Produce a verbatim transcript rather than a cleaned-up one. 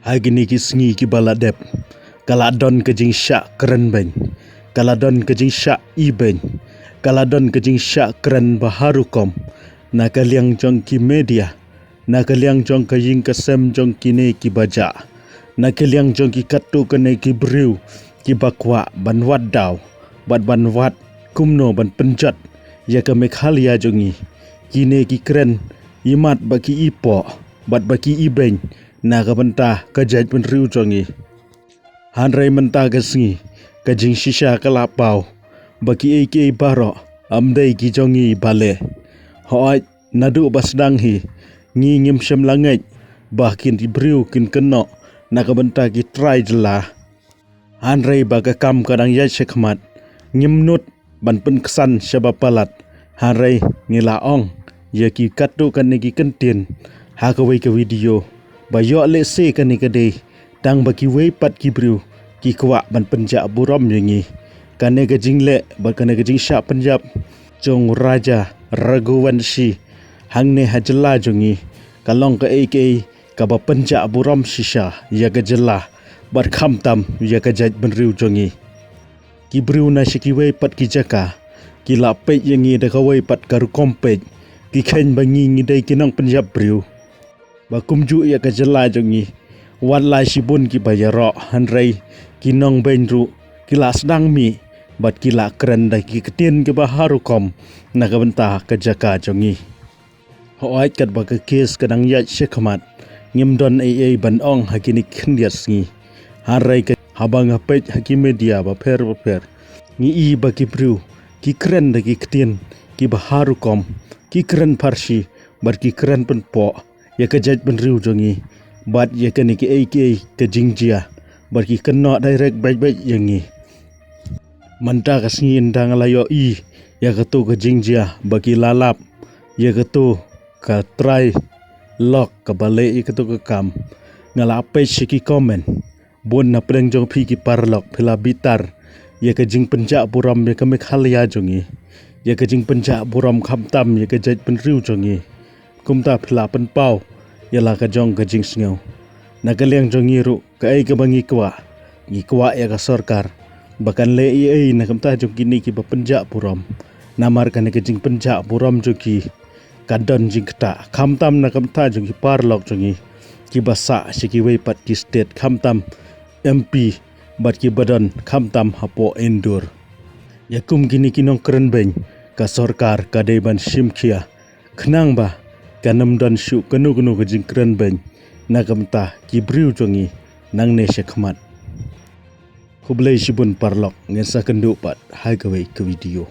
Ha kine ki sngi kiba la dep, ka la don ka jingshah kren beiñ, ka la don ka jingshah ibeiñ, ka la don ka jingshah kren ba ha rukom na ka liang jong ki media, na ka liang jong ka ïing ka sem jong kine kiba jah, na ka liang jong ki katto katne ki briew kiba kwah ban wad daw bad ban wad kumno ban pynjot ïa ka Meghalaya jong ngi. Kine ki kren imat ba ki ipoh bad ba ki ibeiñ na ka bynta ka jaitbynriew jong ngi. Hynrei mynta ka sngi ka jingshisha ka la paw ba kiei kiei baroh ym dei ki jong ngi ba leh. Hooid, naduh ba sdang hi ngi ngim shym la ngeit ba kin ki briew kin kynnoh na ka bynta ki trai jylla. Hynrei ba ka kam ka dang ïaid shakhmat, ngim nud ban pynksan shaba palat. Hynrei ngi la ong ïa ki katto katne ki kyntien ha kawei ka video ba ïoh lehse kane ka dei tang ba kiwei pat ki briew ki kwah ban pynjah burom ïa ngi. Kane ka jingleh bad kane ka jingshah pynjah jong Raja Raghuvanshi hangne ha jylla jong ngi ka long kaei kaei kaba pynjah burom shisha ïa ka jylla bad khamtam ïa ka jaitbynriew jong ngi. Ki briew na sha kiwei pat ki jaka ki la peit ïa ngi da kawei pat ka rukom peit, ki kheiñ ba ngi ngi dei ki nongpynjah briew. Ba kumjuh ïa ka jylla jong ngi, wat la shibun kiba ïaroh, hynrei ki nongbeiñ ruh ki la sdang mih bad ki la kren da ki ktien kiba ha rukom na ka bynta ka jaka jong ngi. Hooid, katba ka kes ka dang ïaid shakhmat, ngim don ei ei ban ong ha kine khyndiat sngi. Hynrei ka haba nga peit ha ki media bapher bapher, ngi i ba ki briew ki kren da ki ktien kiba ha rukom, ki kren pharshi bad ki kren pynpoh ïa ka jaitbynriew jong ngi bad ïa kane kiei kiei ka jingjia bad ki kynnoh direct beit beit ïa ngi. Mynta ka sngi ynda nga la ïohi ïa kato ka jingjia ba ki la lap ïa kato ka trai lok kaba leh ïa kato ka kam, nga la peit sha ki comment. Bun na pdeng jong phi ki paralok phi la bitar ïa ka jingpynjah burom ïa ka Meghalaya jong ngi, ïa ka jingpynjah burom khamtam ïa ka jaitbynriew jong ngi. Kumta phi la pynpaw ïa la ka jong ka jingsngew. Na ka liang jong ngi ruh, kaei kaba ngi kwah, ngi kwah ïa ka sorkar ba kan leh ei ei na ka bynta jong kine kiba pynjah burom. Namar kane ka jingpynjah burom jong ki ka don jingktah khamtam na ka bynta jong ki paralok jong ngi kiba sah sha kiwei pat ki state, khamtam M P bad kiba don khamtam hapoh Indore. Ïa kum kine ki nongkren beiñ, ka sorkar ka dei ban shim khia khnang ba kan ym don shuh kano kano ka jingkren beiñ na ka bynta ki briew jong ngi nangne shakhmat. Khublei shibun paralok, ngin sa kynduh pat ha kawei ka video.